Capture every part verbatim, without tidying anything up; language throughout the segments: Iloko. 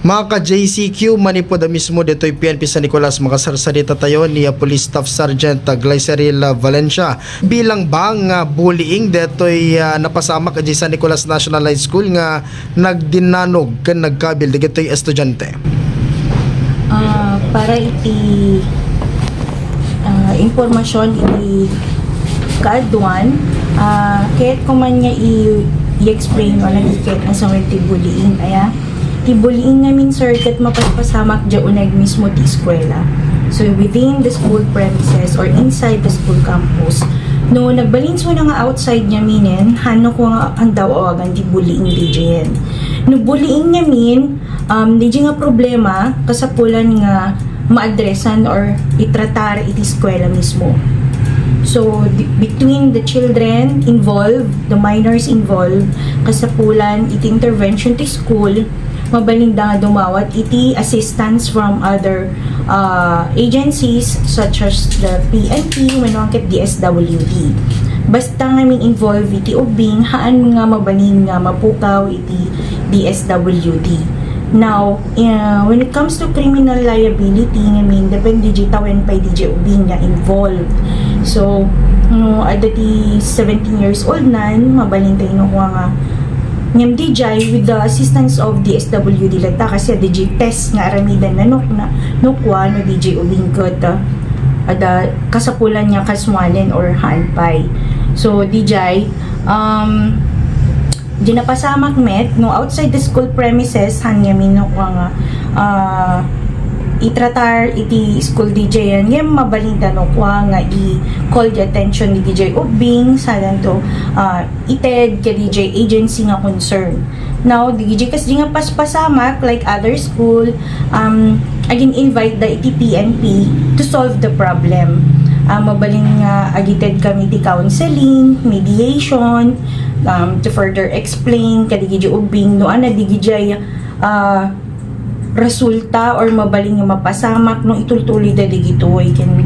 Mga ka-J C Q, manipud a mismo ditoy P N P San Nicolas, makasarsarita tayo ni, ah, Police Staff Sergeant, ah, Glyceril, ah, Valencia. Bilang ba nga bullying detoy, ah, napasamak idiay San Nicolas National High School nga nagdinnanog ken nagkabil dagitoy estudiante? Ah, para iti, ah, impormasyon iti kaaduan, ah, kayat ko man nga i-, i-explain o nagikit nga sa ti bullying, aya. Ti bullying ngamin, sir, ket mapaspasamak diay uneg mismo ti eskuela. So, within the school premises or inside the school campus, no nagbalinso na nga outside ngaminen, hano ko nga anda awagan ti bullying diay. No bullying ngamin, um, diay nga problema, kasapulan nga maadresan or itratar iti eskuela mismo. So, di-, between the children involved, the minors involved, kasapulan iti intervention ti school, mabalinda nga dumawat iti assistance from other, uh, agencies such as the P N P wenno ket D S W D. Basta ngamin involved iti ubbing, haan nga mabalin nga mapukaw iti D S W D. Now, uh, when it comes to criminal liability, ngamin, depende diay tawen pay diay ubbing nga involved. So, no, adda ti seventeen years old nan, mabalin tayo no kua nga ngem diay, with the assistance of D S W D latta, kasi adda diay test nga aramidan na no, na, no kua, no diay ubbing ket, uh, adda kasapulan nga kasuanen or haan pay. So, diay, um, diay napasamak met, no, outside the school premises, han ngamin no kua nga, ah, itratar iti school diay, ngem mabalinda no kua nga i-call the attention diay ubbing, sadanto, ah, ited kadi diay agency nga concern. Now, diay kas diay nga paspasamak, like other school, um, agin-invite da iti P N P to solve the problem. Ah, mabalin nga agited kami ti counseling, mediation, um, to further explain kadagiti ubbing no ania dagiti, ah, resulta or mabalin nga mapasamak no itultuloy da dagitoy. Ken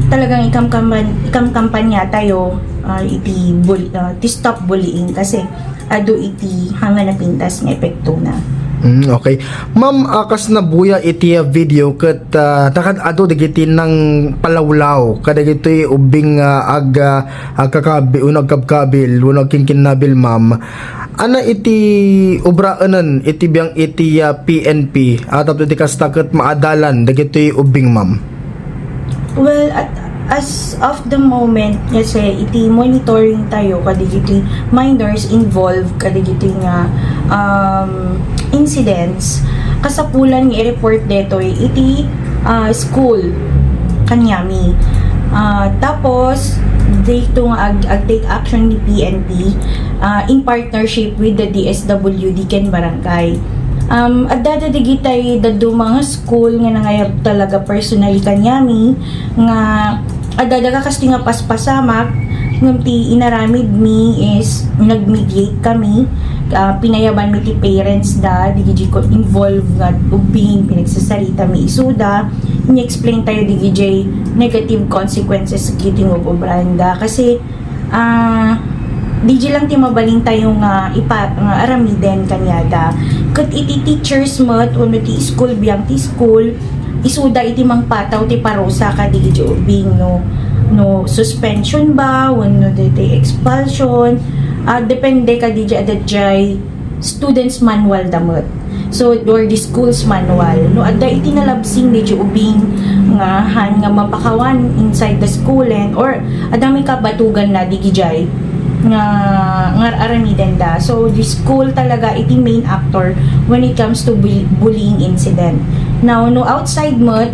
talagang ikamkampan-, ikamkampanya tayo, ah, iti bul-, ah, ti stop bullying kasi adu iti hanga napintas nga epektona. Mm, okay. Ma'am, ah, kas nabuya iti, ah, video ket, ah, nakad-adu dagiti nangpalawlaw kadagitoy ubbing, ah, ag-, ah, agkakabi-, wenno agkabkabil, wenno agkinkinnabil, ma'am. Ania iti obraenen iti biang iti, ah, P N P, ah, tapno iti kasta ket maadalan dagitoy ubbing, ma'am? Well, at, as of the moment, kasi iti monitoring tayo kadagiti minors involved kadagiti nga, um, incidents, kasapulan nga i-report detoy iti, ah, school kaniami. Ah, tapos, dito nga ag-, ag-take action ni P N P, ah, in partnership with the D S W D ken barangay. Um, adda da digitay dadduma nga school nga nangayab talaga personally kaniami nga adda da kastoy nga paspasamak, ngem ti inaramid mi is nag-mediate kami, ah, pinayaban mi ti parents da, digiti ko-, involved nga ubbing, pinagsasarita mi isuda, ini-explain tayo digiti negative consequences iti ngub-ubranda. Kasi, ah, diay lang ti mabalin tayo nga ipa-, nga aramiden kaniada. Ket iti teachers met, wenno ti school, biang ti school, isuda iti mangpataw ti parusa kadagiti ubbing, no, no suspension ba, wenno daytoy expulsion, ah, depende kadagiti adda diay students manual da met. So, or the school's manual. No, adda iti nalabsing dagiti ubbing nga han nga mapakawan inside the school and, or adda may kabatugan na digijay nga, nga aramiden da. So, the school talaga iti main actor when it comes to bul-, bullying incident. Now, no outside met,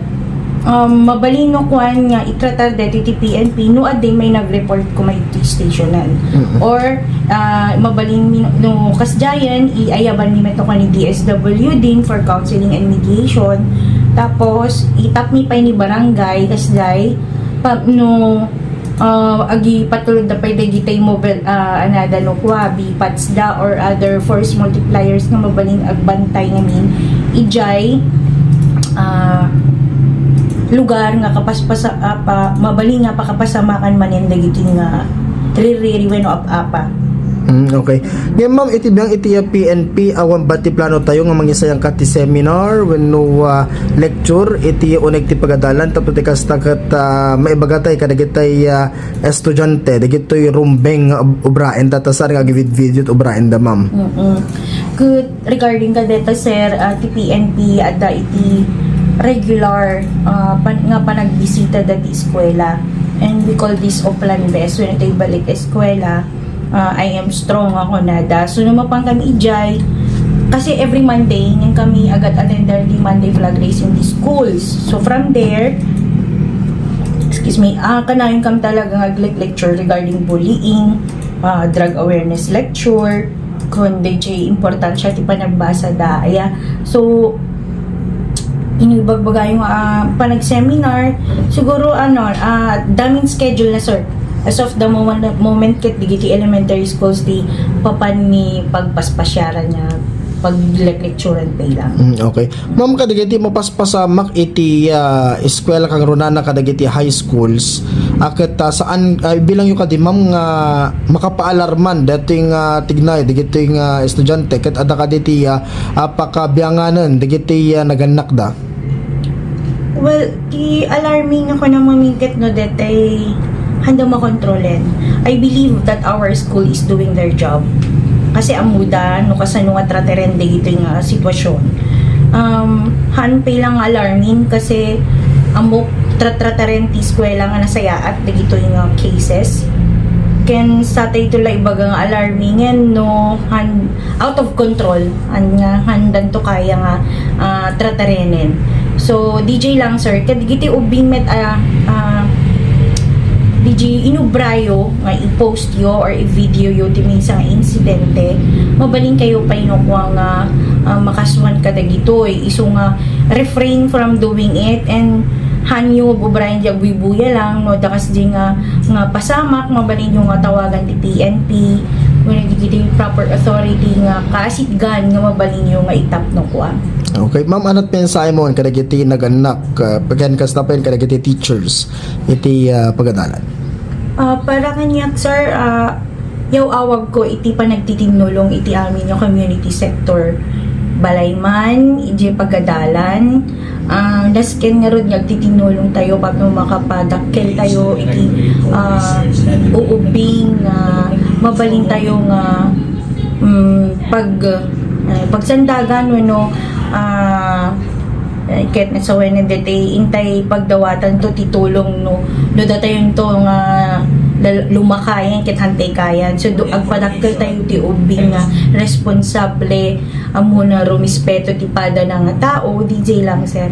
um, mabalin no kuan nga itratar deti ti P N P no adda may nag-report koma iti stationan. Mm-mm. Or, ah, mabalin mi no kasdiayen, iayaban mi meto kani D S W D for counseling and mediation. Tapos, itap mi pay ni barangay, kasdiay, pa, no, ah, agipatulod da pay dagiti mobile, ah, anada no kua, B PATS da or other force multipliers nga mabalin agbantay ngamin. Ijay, ah, lugar nga kapaspasa-, ah, pa-, mabalin nga pakapasamakan manen dagiti nga ririri wenno ap-apa. Mm, okay. Ngayon, ma'am, iti biang iti, ah, P N P, awan ba ti plano tayo nga mangisayang ka ti seminar wenno, ah, lecture iti uneg ti pagadalan tapno ti kasta ket, ah, maibaga tayo kadagitay, ah, estudiante dagitoy rumbeng nga ob-, obraen ta, ta saan nga agvideo ti obraen da, ma'am? Mm-mm. Ket regarding kadeta, sir, ah, ti P N P adda iti regular, ah, pan-, nga panagbisita da ti eskwela. And we call this Oplan Best. When ito'y balik eskwela, ah, I am strong ako nada. So, no mapan kami ijay, kasi every Monday, ngan kami agat attender di Monday flag raising di schools. So, from there, excuse me, ah, kanayon kami talaga nga lecture regarding bullying, ah, drug awareness lecture, kun dayjay importansya ti panagbasa da. Aya. So, inibagbaga yung, ah, panag-seminar, siguro, ano, ah, daming schedule na, sir. As of the moment, moment ket digiti elementary schools ti papan ni pagpaspasyaran nga pagleklekturan pay lang. Mm, okay. Ma'am, kadagiti mapaspasamak iti, ah, eskwela kang runana kadagiti high schools, a ket, ah, saan, ah, ibilangyo kadi, ma'am, nga makapaalarman daytoy nga tignay dagitoy nga estudiante ket adda kaditi, ah, ah, pakabianganen dagiti, ah, nagannakda? Well, ti alarming nga kuna mamingket no detay handa makontrolen. I believe that our school is doing their job. Kasi ammoda no kasano nga trataren dagitoy nga sitwasyon. Um, han pay lang nga alarming kasi ammo tratrataren ti eskwela nga nasayaat dagitoy nga cases. Ken satay to la ibaga nga alarming no han out of control, an nga handanto kaya nga, ah, tratarenen. So, D J lang, sir, kadagiti ubbing met a, ah, D J inubrayo nga i-post yo or i-video yo ti maysa nga insidente, mabalin kayo pay no kua nga, ah, makasuan kadagitoy. Isu nga refrain from doing it and hanyo ubrayen di agbuybuya lang, no, dakas di nga, nga pasamak, mabalin yo nga tawagan ti P N P, wenno dagiti proper authority nga kaasitgan nga mabalin yo nga itapno kua. Okay, ma'am, anat mensahe mo kadagiti nagannak, ah, ken kasta pay kadagiti teachers iti, ah, pagadalan? Ah, para kaniak, sir, ah, yaw-awag ko iti panagtitinnulong iti amin nga community sector. Balay man, iti pagadalan, ah, nasken ngarud nga agtitinnulong tayo tapno makapadakkel tayo iti, ah, uubing nga mabalin tayo nga, mm, pag, ah, pagsandagan wenno, ah, eh, ket nasawen deti intay pagdawatanto ti tulong no, no datayonto nga lal-, lumakayan ket hantay kayan. So, do, agpadakkel tayo ti ubbing nga responsable, ammona rumispeto ti padana nga tao, D J lang, sir.